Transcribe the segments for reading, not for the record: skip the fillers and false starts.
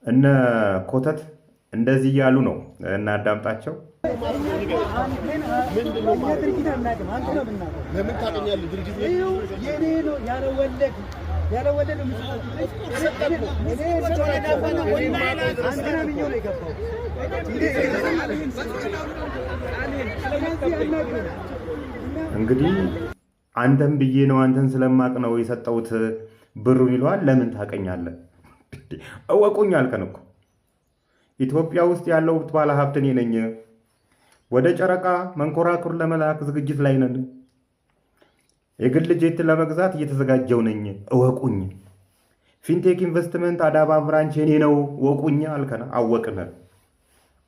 እነ ኮተት እንደዚህ እያሉ ነው። እናዳምጣቸው። ድርጅት አናውቅም። አንተ ነው የምናውቀው። ለምን ታገኛለህ? ድርጅት የኔ ነው ያለ ወለድ፣ ያለ ወለድ ነው የምሰጣችሁ። አንተን አምኜው ነው የገባው። ስለዚህ አናግረን። እንግዲህ አንተን ብዬ ነው፣ አንተን ስለማቅ ነው የሰጠሁት ብሩን ይለዋል። ለምን ታቀኛለህ? እወቁኝ አልከን እኮ። ኢትዮጵያ ውስጥ ያለው ባለ ሀብት እኔ ነኝ። ወደ ጨረቃ መንኮራኩር ለመላክ ዝግጅት ላይ ነን። የግል ጄት ለመግዛት እየተዘጋጀው ነኝ። እወቁኝ። ፊንቴክ ኢንቨስትመንት አዳማ branch የኔ ነው፣ እወቁኝ አልከን። አወቅን።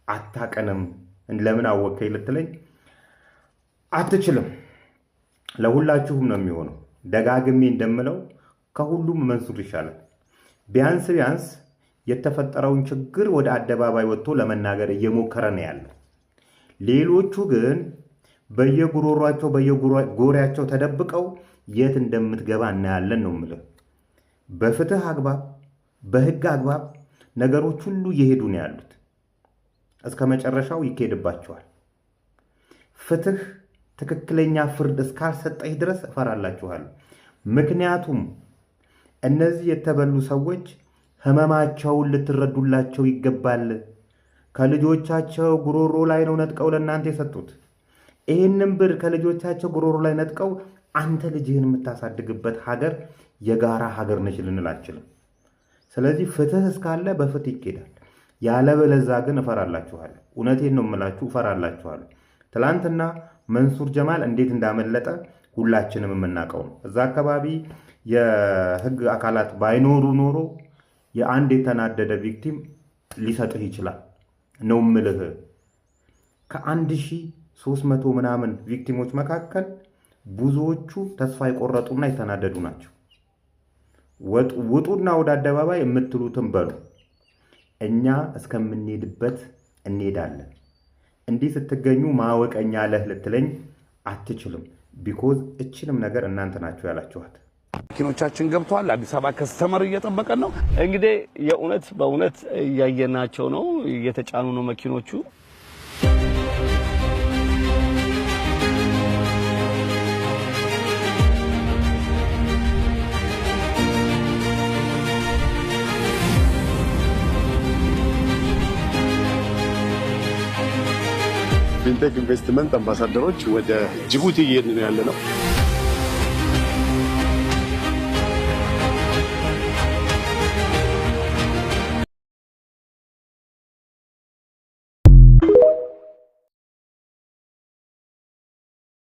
አታቀንም። ለምን አወከኝ ልትለኝ አትችልም። ለሁላችሁም ነው የሚሆነው። ደጋግሜ እንደምለው ከሁሉም መንሱር ይሻላል። ቢያንስ ቢያንስ የተፈጠረውን ችግር ወደ አደባባይ ወጥቶ ለመናገር እየሞከረ ነው ያለው። ሌሎቹ ግን በየጉሮሯቸው በየጎሪያቸው ተደብቀው የት እንደምትገባ እናያለን ነው የምልህ። በፍትህ አግባብ፣ በህግ አግባብ ነገሮች ሁሉ እየሄዱ ነው ያሉት። እስከ መጨረሻው ይካሄድባቸዋል። ፍትህ ትክክለኛ ፍርድ እስካልሰጠኝ ድረስ እፈራላችኋለሁ። ምክንያቱም እነዚህ የተበሉ ሰዎች ህመማቸውን ልትረዱላቸው ይገባል። ከልጆቻቸው ጉሮሮ ላይ ነው ነጥቀው ለእናንተ የሰጡት። ይህንን ብር ከልጆቻቸው ጉሮሮ ላይ ነጥቀው አንተ ልጅህን የምታሳድግበት ሀገር የጋራ ሀገር ነች ልንል አንችልም። ስለዚህ ፍትህ እስካለ በፍትህ ይኬዳል። ያለበለዛ ግን እፈራላችኋለሁ። እውነቴን ነው የምላችሁ፣ እፈራላችኋለሁ። ትላንትና መንሱር ጀማል እንዴት እንዳመለጠ ሁላችንም የምናውቀው ነው። እዛ አካባቢ የህግ አካላት ባይኖሩ ኖሮ የአንድ የተናደደ victim ሊሰጥህ ይችላል ነው ምልህ። ከ1300 ምናምን victim ኦች መካከል ብዙዎቹ ተስፋ የቆረጡና የተናደዱ ናቸው። ውጡና ወደ አደባባይ የምትሉትን በሉ። እኛ እስከምንሄድበት እንሄዳለን። እንዲህ ስትገኙ ማወቀኛ ለህ ልትለኝ አትችልም። Because እችንም ነገር እናንተ ናችሁ ያላችኋት። መኪኖቻችን ገብተዋል። አዲስ አበባ customer እየጠበቀን ነው። እንግዲህ የእውነት በእውነት እያየናቸው ነው፣ እየተጫኑ ነው መኪኖቹ። ፊንቴክ ኢንቨስትመንት አምባሳደሮች ወደ ጅቡቲ እየሄድን ነው ያለ ነው።